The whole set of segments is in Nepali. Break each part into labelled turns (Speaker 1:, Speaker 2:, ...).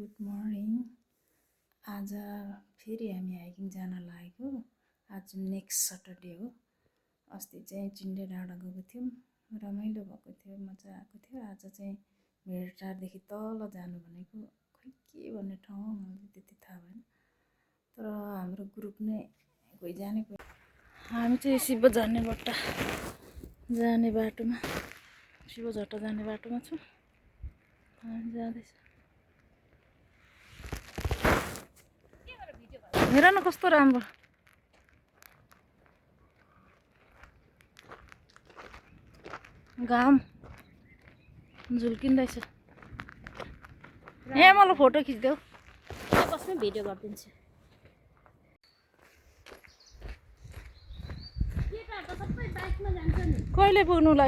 Speaker 1: Good morning. आज फेरि हामी हाइकिङ जान लागेको। आज नेक्स्ट सटरडे हो। अस्ति चाहिँ चिन्डे डाँडा गएको थियौँ, रमाइलो भएको थियो, मजा आएको थियो। आज चाहिँ भेडटारदेखि तल जानु भनेको, खोइ के भन्ने ठाउँ हो मलाई त्यति थाहा भएन, तर हाम्रो ग्रुप नै कोही जाने कोही। हामी चाहिँ शिवझट्टा जाने बाटोमा, शिवझट्टा जाने बाटोमा छौँ। हामी जाँदैछ। हेर न कस्तो राम्रो घाम झुल्किँदैछ। यहाँ मलाई फोटो खिचिदेऊ,
Speaker 2: कसमै भिडियो गरिदिन्छु।
Speaker 1: कहिले पुग्नु ल?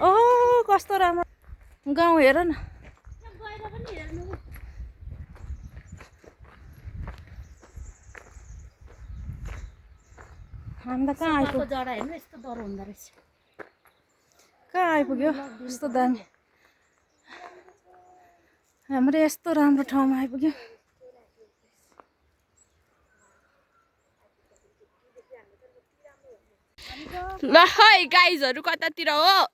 Speaker 1: ओह कस्तो राम्रो गाउँ हेर न। हामी त कहाँ आइपुग्यो?
Speaker 2: जरा हेर्नु यस्तो डर हुँदो रहेछ।
Speaker 1: कहाँ आइपुग्यो? यस्तो दामी हाम्रो यस्तो राम्रो ठाउँमा आइपुग्यो।
Speaker 2: ल है गाइजहरु कतातिर हो?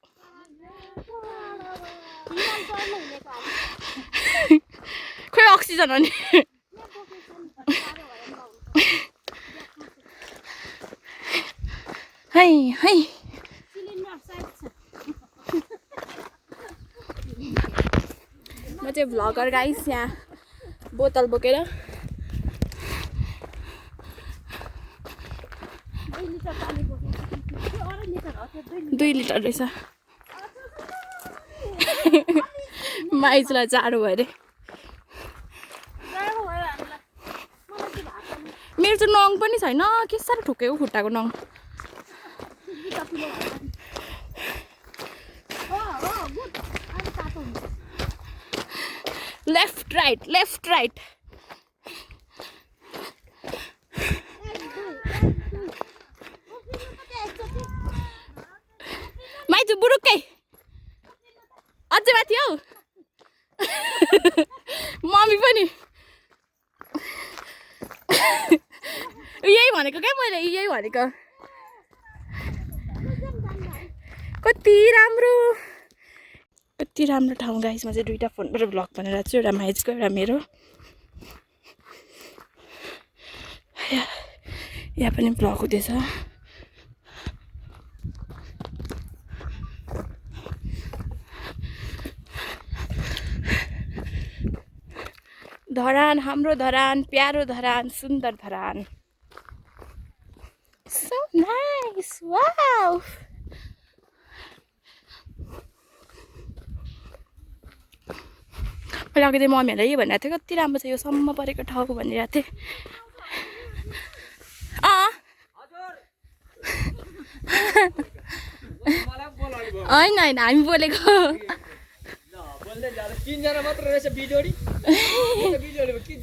Speaker 2: खोइ अक्सिजन हो नि। है है म चाहिँ भ्लगर गाइस, यहाँ बोतल बोकेर 2 लिटर रहेछ। माइजलाई जाडो भयो अरे। मेरो चाहिँ नङ पनि छैन, के साह्रो ठोकेको खुट्टाको नङ। Left right left right. माइजु बुरुक्कै अझै माथि हौ। मम्मी पनि यही भनेको क्या मैले, यही भनेको। कति राम्रो ठाउँ गाइस। म चाहिँ 2टा फोनबाट भ्लग बनाएर छु, एउटा माइजको एउटा मेरो। यहाँ पनि भ्लग हुँदैछ। धरान, हाम्रो धरान, प्यारो धरान, सुन्दर धरान। So nice, wow. मैले अघि चाहिँ मम्मीहरूलाई यही भनिरहेको थिएँ, कति राम्रो छ यो सम्म परेको ठाउँ भनिरहेको थिएँ। होइन होइन हामी बोलेको।
Speaker 3: तीनजना मात्र रहेछ बिजोडी। बिजोडी कि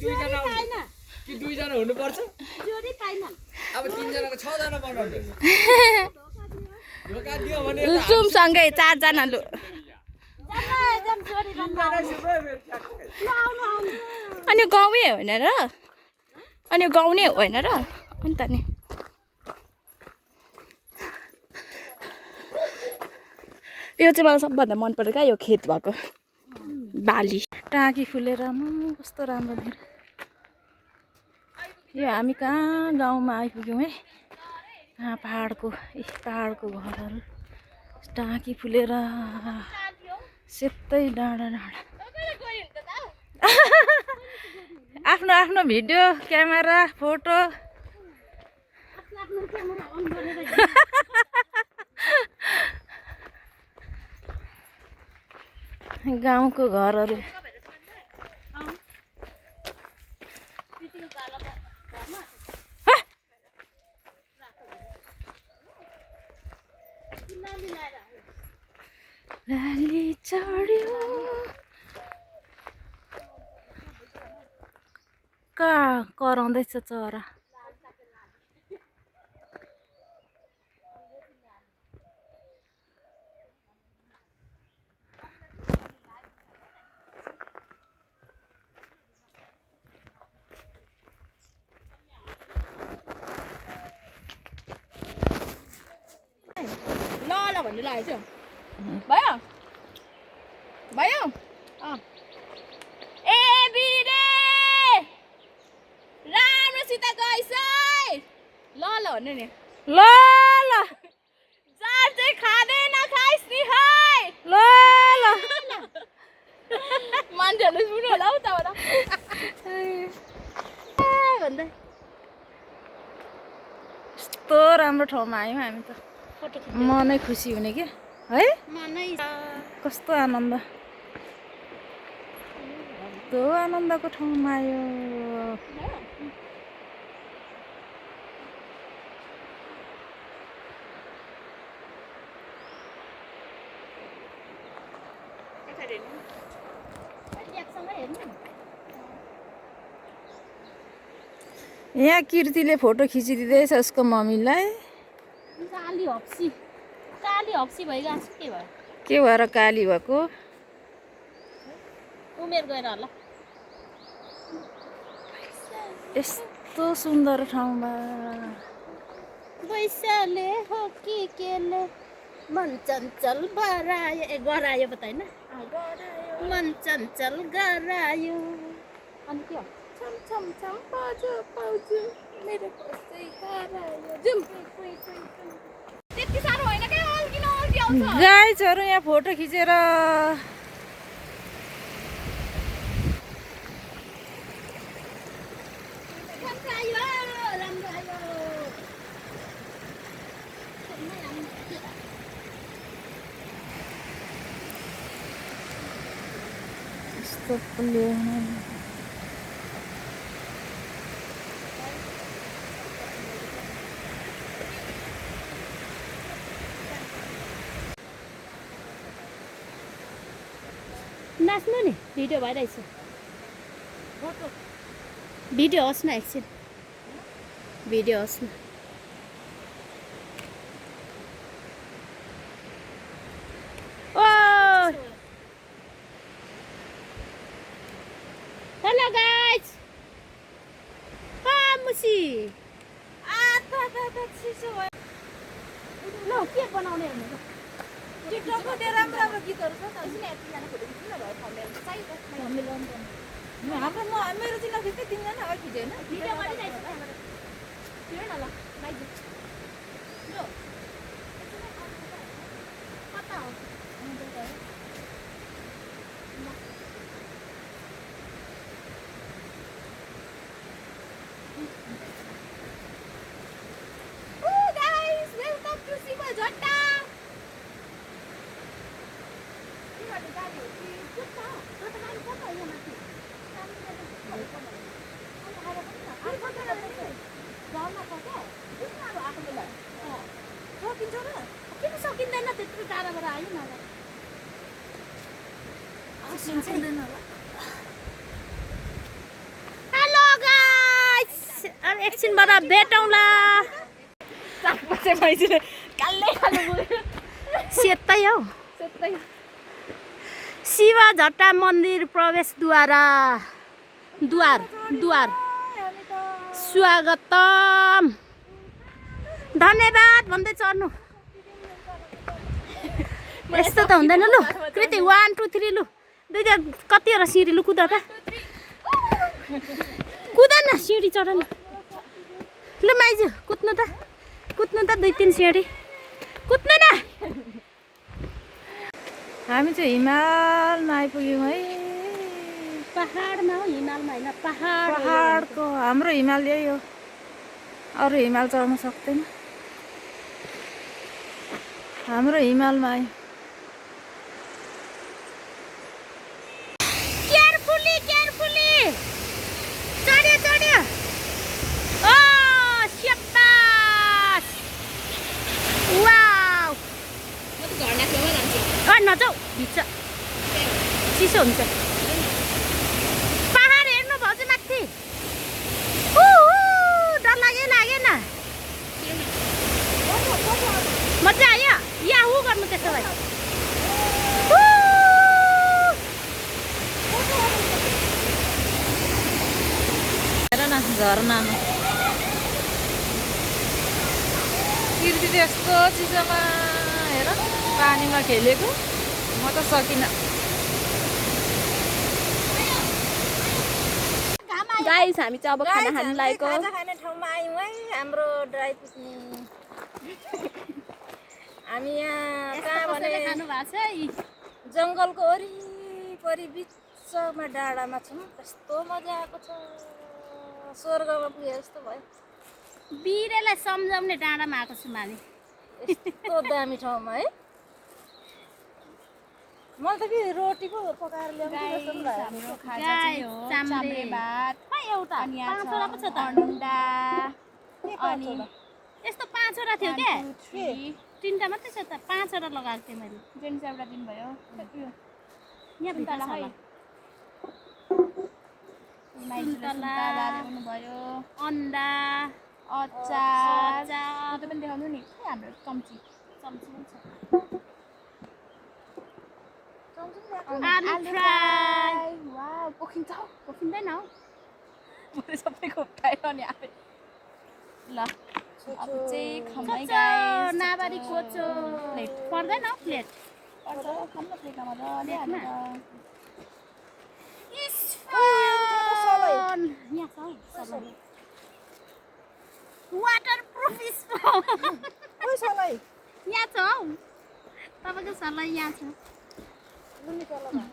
Speaker 3: दुईजना हुनुपर्छ? अब 3जनाको 6जना बनाउनु। धोका दियो भने
Speaker 1: जुमसँगै 4जना लु। अनि गाउँै होइन र? अनि गाउँ नै होइन र? अन्त नि यो चाहिँ मलाई सबभन्दा मन पऱ्यो क्या, यो खेत भएको बाली। टाँकी फुलेर कस्तो राम्रो थियो। यो हामी कहाँ गाउँमा आइपुग्यौँ है। कहाँ पहाडको घरहरू, टाँकी फुलेर सेतै डाँडा डाँडा। आफ्नो आफ्नो भिडियो क्यामेरा फोटो। गाउँको घरहरू। लाली चढ्यो कहाँ कराउँदैछ चरा।
Speaker 2: भन्ने लागेको थियो भयो भयो ए बिरे राम्रोसित गइस है ल ल भन्नु नि
Speaker 1: ल ल
Speaker 2: जार चाहिँ खाँदैन खाइस् नि है
Speaker 1: ल ल
Speaker 2: मान्छेहरूले सुन्यो होला हौ तबाट भन्दै
Speaker 1: यस्तो राम्रो ठाउँमा आयौँ हामी त मनै खुसी हुने क्या है
Speaker 2: मनै
Speaker 1: कस्तो आनन्द कस्तो आनन्दको ठाउँमा आयो यहाँ कीर्तिले फोटो खिचिदिँदैछ उसको मम्मीलाई
Speaker 2: काली हप्सी भइगएको छ के भयो
Speaker 1: के भएर काली भएको
Speaker 2: उमेर गएर होला
Speaker 1: यस्तो सुन्दर ठाउँमा
Speaker 2: पैसाले हो कि केले मन चञ्चल गरायो गरायो पो त होइन मन चञ्चल गरायो अनि के हो छम छम छम पाउँछु पाउँछु मेरो कसै हरायो जुम त्यति साह्रो होइन क्या अल्किन अल्कि आउँछ
Speaker 1: गाइजहरू यहाँ फोटो खिचेर यस्तो ल्याउनु
Speaker 2: नाच्नु नि भिडियो भइरहेछ भिडियो होस् न एकछिन भिडियो होस् न ओ हेलो गाइज मुसी ल के बनाउने हेर्नु
Speaker 1: टिकटकको त्यो राम्रो राम्रो गीतहरू छ त हाम्रो मेरो चाहिँ नखिच्दै तिनजना अघि खिच्यो होइन
Speaker 2: भिडियो गरिरहेछ न ल बाइक कता हो किन सकिँदैन त्यत्रो टाढाबाट आयो मलाई हेलो गाइस अब एकछिनबाट भेटौँला सेतै हौ शिव झट्टा मन्दिर प्रवेशद्वारा द्वार स्वागतम धन्यवाद भन्दै चढ्नु यस्तो त हुँदैन लु कृति 1 2 3 लु दुईटा कतिवटा सिँढी लु कुद त न सिँढी चढ न लु माइजू कुद्नु त 2-3 सिँढी कुद्नु न
Speaker 1: हामी चाहिँ हिमालमा आइपुग्यौँ है
Speaker 2: पहाडमा हो हिमालमा होइन
Speaker 1: पहाडको हाम्रो हिमाल यही हो अरू हिमाल चढ्न सक्दैन हाम्रो हिमालमा आयो
Speaker 2: केयरफुली चढ्यो ओ स्याबास वाउ म त घर नाक्लोमा जान्छु नजाऊ भित्र चिसो हुन्छ पहाड हेर्नु भयो चाहिँ माथि डर लागेन मजा आयो याहु गर्नु त्यसो भए
Speaker 1: हेर न झरनामा कीर्ति त यस्तो चिसोमा हेर पानीमा खेलेको म त सकिनँ।
Speaker 2: गाइस हामी चाहिँ अब खाना खान लागेको
Speaker 4: खाजा खाने ठाउँमा आयौँ है हाम्रो ड्राई पिकनिक। हामी यहाँ कहाँ भने
Speaker 2: खानु भएको छ है
Speaker 4: जङ्गलको वरिपरि बिचमा डाँडामा छौँ। कस्तो मजा आएको छ, स्वर्गमा पुगे जस्तो भयो।
Speaker 2: बिरेलाई सम्झाउने डाँडामा आएको छौँ हामी।
Speaker 4: यस्तो दामी ठाउँमा है। मैले त कि रोटी पो पकाएर ल्याउँछु जस्तो पनि लाग्यो।
Speaker 1: हाम्रो खाजा चाहिँ हो चाम्रे भात
Speaker 2: खै एउटा
Speaker 1: अनि यहाँ
Speaker 2: 5वटा पो छ त
Speaker 1: अन्डा अनि
Speaker 2: यस्तो 5वटा थियो क्या
Speaker 1: 1 2 3
Speaker 2: 3टा मात्रै छ त 5वटा लगाएको थिएँ मैले
Speaker 1: जेन्स एउटा दिन भयो।
Speaker 2: यहाँ भित्र छ होला
Speaker 1: सुन्तला ल्याउनु भयो,
Speaker 2: अन्डा
Speaker 1: अचार त्यो पनि देखाउनु नि खै हाम्रो चम्ची
Speaker 2: चम्ची पनि छ
Speaker 1: अनि
Speaker 2: आलु फ्राई
Speaker 1: वाउ पोखिन्छ
Speaker 2: पोखिँदैन हौ
Speaker 1: मैले सबै खोप्टायो नि आफै। ल अब चाहिँ खमै
Speaker 2: खोचो
Speaker 1: गाइस
Speaker 2: नाबारी खोचो
Speaker 1: प्लेट
Speaker 2: पर्दैन हौ प्लेट
Speaker 1: पर्छ खम्न प्लेटमा मजाले हालेर
Speaker 2: स्पुन यहाँ छ हौ सबै वाटरप्रुफ स्पुन
Speaker 4: ओइ सलाई
Speaker 2: यहाँ छ हौ तपाईँको सल्लाह यहाँ छ
Speaker 4: लुनी कलमा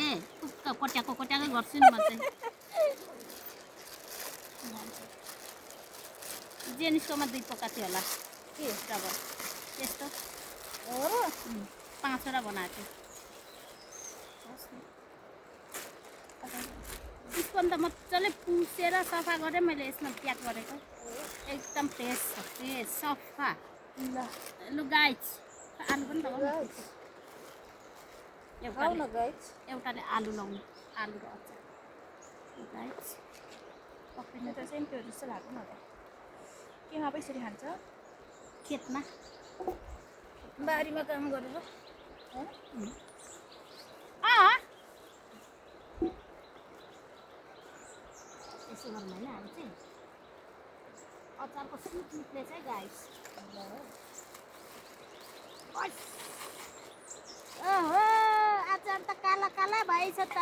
Speaker 2: ए उसको कोट्याकै गर्छु नि म चाहिँ जेनिसकोमा 2 पका थियो होला के डबल यस्तो
Speaker 4: हो र
Speaker 2: 5वटा बनाएको थियो स्पुन त मजाले पुसेर सफा गरेँ मैले यसमा प्याक गरेको एकदम फ्रेस छ फ्रेस सफा लु गाइस आलु पनि लगाउनु
Speaker 4: खाऊ न गाइस।
Speaker 2: एउटाले आलु लाउनु आलु र अचार गाइस
Speaker 1: पक्रिनु त सेम त्यो जस्तो लाग्यो मलाई। केमा पो यसरी खान्छ
Speaker 2: खेतमा
Speaker 4: बारीमा काम गरेर
Speaker 2: यसो गर्नु होइन हामी चाहिँ अचारको स्विटनेसले चाहिँ गाइस ओहो अचार त काला काला भएछ त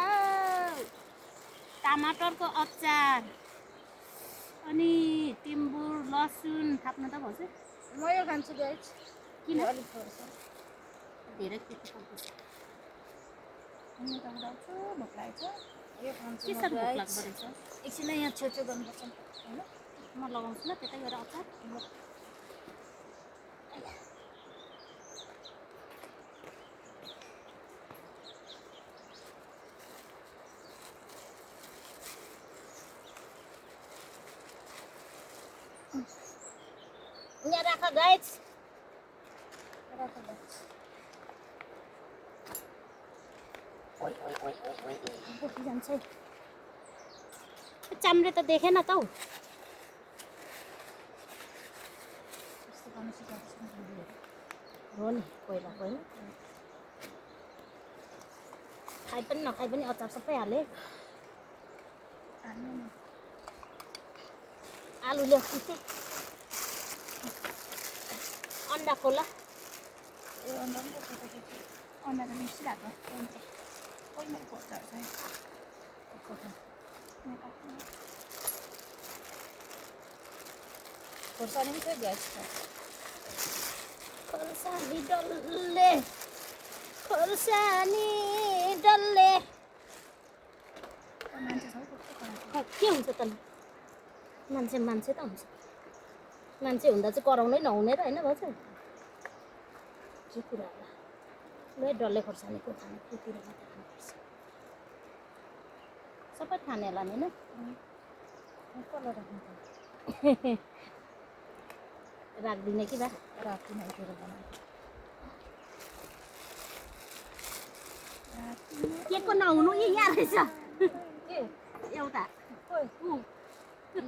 Speaker 2: टमाटरको अचार अनि टिम्बुर लसुन थाप्नु त भन्छ
Speaker 4: म यो खान्छु गाइस।
Speaker 2: किन
Speaker 4: अलिक पर्छ
Speaker 2: धेरै त्यति खान्छ
Speaker 1: म त उडाउँछु भोक लागेको छ।
Speaker 4: यो खान्छु
Speaker 2: के
Speaker 4: म
Speaker 2: साह्रो भोक
Speaker 4: गाइस।
Speaker 2: लाग्दो रहेछ
Speaker 4: एकछिन यहाँ छेउछेउ गर्नुपर्छ हैन।
Speaker 2: म लगाउँछु ल त्यतै गएर अचार यहाँ राख गाइस जान्छ चाम्रे त देखेन त हौ हो नि पहिला खाइ पनि नखाइ पनि अचार सबै हाले आलु ल्याउँछु चाहिँ अन्डा खोला
Speaker 1: अन्डा त मिस्टी लाग्यो हुन्छ कोही मेरो खोज्दाहरू चाहिँ
Speaker 4: खोर्सानी पनि थियो ग्यास
Speaker 2: खोर्सानी डल्ले खोर्सानी डल्ले
Speaker 1: मान्छे छ कस्तो कराएको
Speaker 2: के हुन्छ त मान्छे मान्छे त हुन्छ मान्छे हुँदा चाहिँ कराउनै नहुने र होइन भाउजू के कुरा होला ल डल्ले खोर्सानीको खानु केतिर मात्रै खानुपर्छ सबै खाने होला नि होइन
Speaker 4: कसलाई राख्नु त
Speaker 2: राख्दिनँ कि बा
Speaker 4: राख्दिनँ यतिर बनाएर
Speaker 2: के को नहुनु यी यहाँ रहेछ
Speaker 4: के
Speaker 2: एउटा
Speaker 4: खोइ
Speaker 2: ऊ
Speaker 4: ए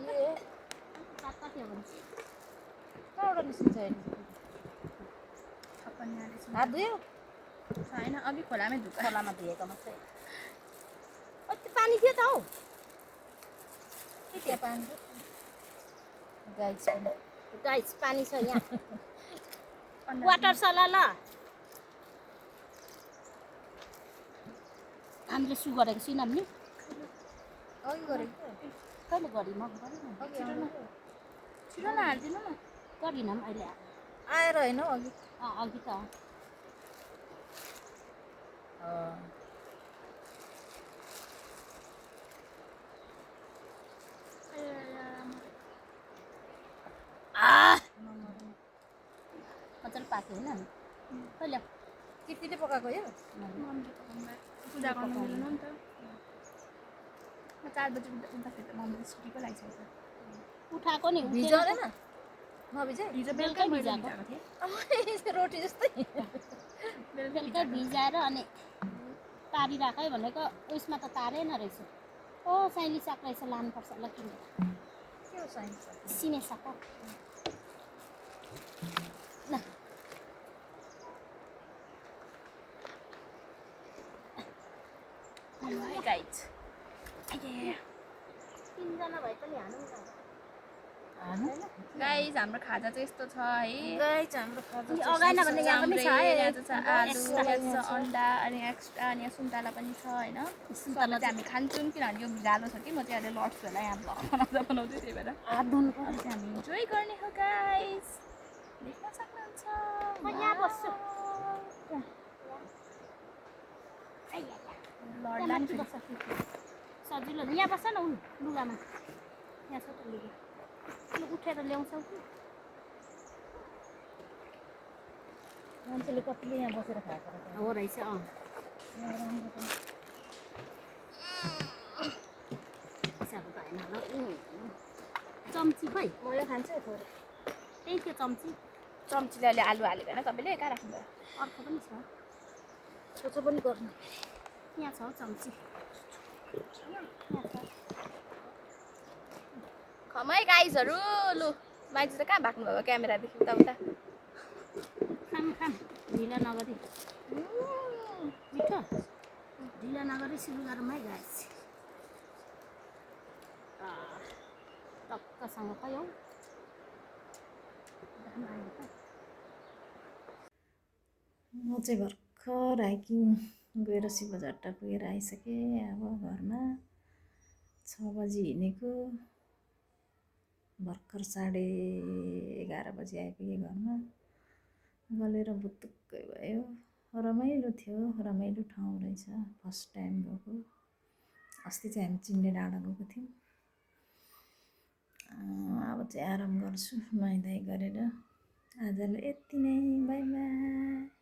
Speaker 2: कता थियो भन्छ
Speaker 4: कहाँबाट निस्किन्छ हेर्नु
Speaker 1: थप्पन यहाँले
Speaker 4: हात धुयो
Speaker 1: छैन अघि खोलामै धुका
Speaker 4: खोलामा धुएको मात्रै
Speaker 2: कति पानी थियो त हौ
Speaker 4: के पानी गाइस
Speaker 2: गाइस पानी छ यहाँ वाटर सला ल हामीले सु गरेको छुइनौँ नि
Speaker 4: अघि गरेँ
Speaker 2: कहिले गरी म गरिनँ
Speaker 4: छिटो न हालिदिनु न
Speaker 2: गरिनँ अहिले
Speaker 4: आएर होइन हौ अघि
Speaker 2: अघि त मजाले पाक्यो होइन कहिले
Speaker 4: कितीले पकाएको यो
Speaker 5: पूजा गर्नु मिलेन नि त 4 बजी उठ्दाखेरि त मम्मीले छुट्टीको लागिसकेको
Speaker 2: उठाएको नि
Speaker 4: भिजाउँदैन नभिजाइ
Speaker 5: हिजो
Speaker 2: बेलुकै
Speaker 5: बेलुकै
Speaker 2: भिजाएको।
Speaker 5: भिजाएको थिएँ
Speaker 4: रोटी जस्तै
Speaker 2: बेलुकै भिजाएर अनि तारिराख है भनेको उयसमा त तारेन रहेछ ओ साइली साग रहेछ लानुपर्छ ल किनेर
Speaker 4: के हो साइन्स
Speaker 2: सिने साग ल
Speaker 5: गाइज
Speaker 2: तिनजना भए पनि हानौँ न
Speaker 5: गाइज हाम्रो खाजा चाहिँ यस्तो छ है
Speaker 4: गाइज हाम्रो खाजा
Speaker 2: अगाएन भने यहाँ पनि छ है
Speaker 5: यहाँ चाहिँ छ आलु यहाँ छ अन्डा अनि एक्स्ट्रा अनि यहाँ सुन्तला पनि छ होइन सुन्तला चाहिँ हामी खान्छौँ किनभने यो भिजालो छ कि म चाहिँ अहिले लड्छु होला यहाँ भ्लग बनाउँदै त्यही भएर
Speaker 2: हात धुनु
Speaker 5: अनि चाहिँ हामी इन्जोय गर्ने हो गाइज देख्न सक्नुहुन्छ
Speaker 2: म यहाँ बस्छु
Speaker 5: लड्ला नि फेरि।
Speaker 2: सजिलो यहाँ बस्छ न लुगामा यहाँ छ त लुगा लु उठेर ल्याउँछौ कि
Speaker 4: मान्छेले कतिले यहाँ बसेर खाएको रहेछ
Speaker 2: हो रहेछ पैसाहरू त होइन होला चम्ची खै
Speaker 4: म यो खान्छु थोरै
Speaker 2: त्यही त्यो चम्ची
Speaker 5: चम्चीले अहिले आलु हालेको होइन तपाईँले कहाँ राख्नुभयो
Speaker 2: अर्को पनि छ
Speaker 4: सोचो पनि गर्नु
Speaker 2: यहाँ छ हौ चम्ची
Speaker 5: खमै गाइजहरू लु माइती त कहाँ भाग्नु भएको क्यामेरादेखि उता
Speaker 2: खाम ढिला नगरी मिठो ढिला नगरी सुरु गरौँ है गाइस टक्कसँग खै हौ
Speaker 1: म चाहिँ भर्खर हाइकिङ गएर शिवझट्टा पुगेर आइसकेँ अब घरमा 6 बजी हिँडेको भर्खर 11:30 बजी आइपुगेँ घरमा गलेर भुत्तुक्कै भयो रमाइलो थियो रमाइलो ठाउँ रहेछ फर्स्ट टाइम गएको अस्ति चाहिँ हामी चिन्डे डाँडा गएको थियौँ अब चाहिँ आराम गर्छु नुहाइधुवाइ गरेर आजलाई यति नै बाई बाई